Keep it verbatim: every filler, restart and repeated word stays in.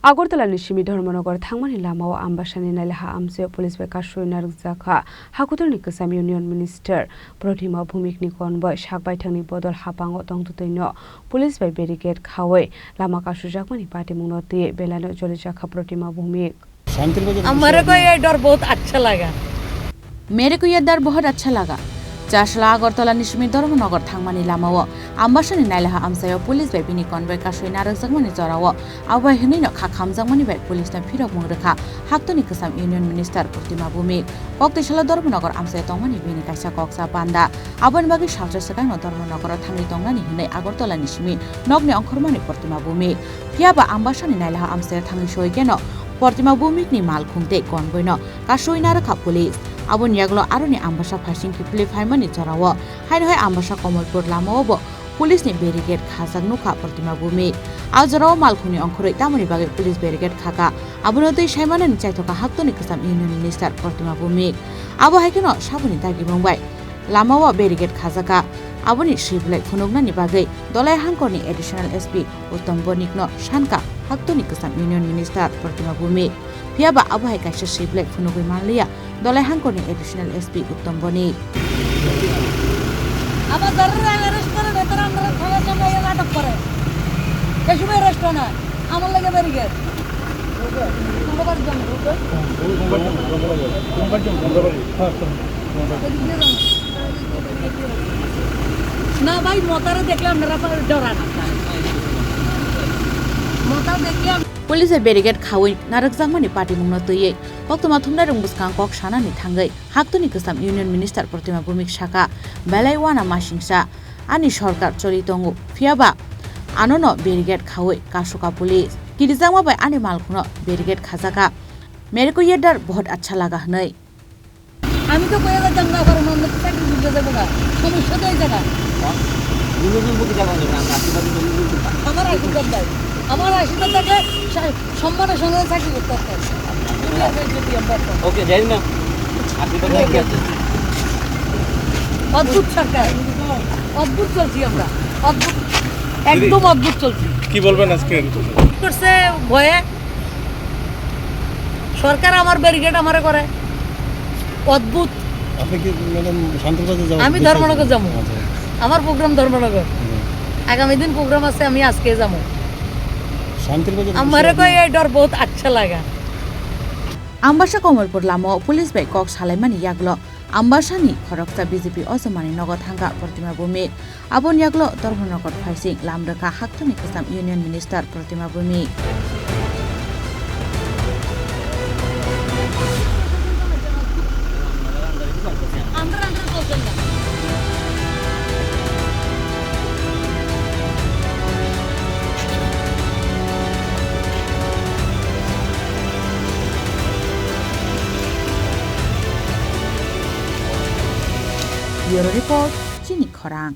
Agartala ni simi Dharmanagar thangmani lamao Ambasani Nailaha amchaio police bai kasui narwkjakha. Hakutorni kwcham Union Minister Pratima Bhumik ni convoy sak baithangni bodol hapango tongtwtwino police bai barricade khaui lama kasujakmani patimungno twiwi belano jolijakha Pratima Bhumik. हमारे को ये डर बहुत अच्छा लगा। मेरे को ये डर बहुत अच्छा लगा। Chasla Agartala ni simi Dharmanagar thangmani lamao Ambasani Nailaha amchaio police bai bini convoy kasui narwkjakmani jorao abo hai hwnwino kha khamjakmani bai police no phirokmung rwkha Haktoni kwcham Union Minister Pratima Bhumik. Koktwi salo Dharmanagar amchaio tongmani bini kaisa koksa banda. Aboni bagwi salsa swkangno Dharmanagaro thangwi tongnani hwnwi Agartala ni simi nokni ongkhormani Pratima Bhumik. Phiyaba Ambasani Nailaha amchaio thangwi soi kheno Pratima Bhumik ni malkhung tei convoy no kasui narwkha police. Aboni yagulo aroni Ambasa phaising kiphilwi phaimani jorao haino hai Ambasa Kamalpur lamao bo police ni barricade khajak nukha Pratima Bhumik. A jorao malkhungni ongkhorwi tamoni bagwi police barricade khaka, abono twi saimanani chaithokha Haktoni kwcham Union Minister Pratima Bhumik. Abo hai kheno saboni dagimung bai lamao barricade khajaka, aboni swibilai phunuknani bagwi Dolai Hangkorni Additional S P Uttom Bonikno sankha Haktoni kwcham Union Minister Pratima Bhumik. Phiyaba abo hai kaisa swibilai phunugwi manliya Dolai Hangkorni Additional S P Uttom Bonik. আবার যারা রেস্ট করে ভেতরে আপনারা থানার সামনে এসে নাটক করে। কে সময় রেস্ট হয় না, আমার লাগে ব্যারিকেড। কুম্ভকার জন্য। এদিক দিয়ে যান। না ভাই, মতারে দেখলে আপনারা ডরান। মতা দেখলে আম- Police bai barricade khaui narwkjakmani patimungno twiwi koktwma thumnairokni bwskang kok sanani thangwi Haktoni kwcham Union Minister Pratima Bhumik saka, belai wana masingsa ani sorkar choli tongo, phiyaba anono barricade khaui kasuka police. Kirijakma bai ani malkhungno barricade khajaka, mere ko ye dar bahut acha laga hwnwi. আমি তো কয়ে যাচ্ছি, আমরা আবার অন্য চাকরি খুঁজতে যাবো গা। সমস্যা তো এই জায়গা। আমার আশীর্বাদ নাই। আমার আশীর্বাদ থাকলে সা-, সম্মানের সঙ্গে চাকরি করতে পারতাম। তুমি আর এই যে বিয়ে করতাম। ওকে, যাই না। আশীর্বাদ নাই। অদ্ভুত সরকার। অদ্ভুত চলছি আমরা। অদ্ভুত। একদম অদ্ভুত চলছি। কি বলবেন আজকে? করছে ভয়ে। সরকার আমার ব্যারিকেড আমারে করে। অদ্ভুত। আপনি কি, ম্যাডাম, শান্তির বাজার যাওয়ার আমি উদ্দেশ্যে ধর্মনগর আছেন? যাবো। আচ্ছা। আমার প্রোগ্রাম ধর্মনগর। হুম। আগামী দিন প্রোগ্রাম আছে, আমি আজকে যাবো। শান্তির বাজার উদ্দেশ্যে আমারে আপনি কয় এই ডর বহুত আচ্ছা লাগা। Ambasa Kamalpur lamao police bai kok salaimani yagulo Ambasani khoroksa B J P ojomani nogo thangkha Pratima Bhumik. Aboni yagulo Dharmanagar phaising lam rwkha Haktoni kwcham Union Minister Pratima Bhumik. Bureau Report, Chini Khorang.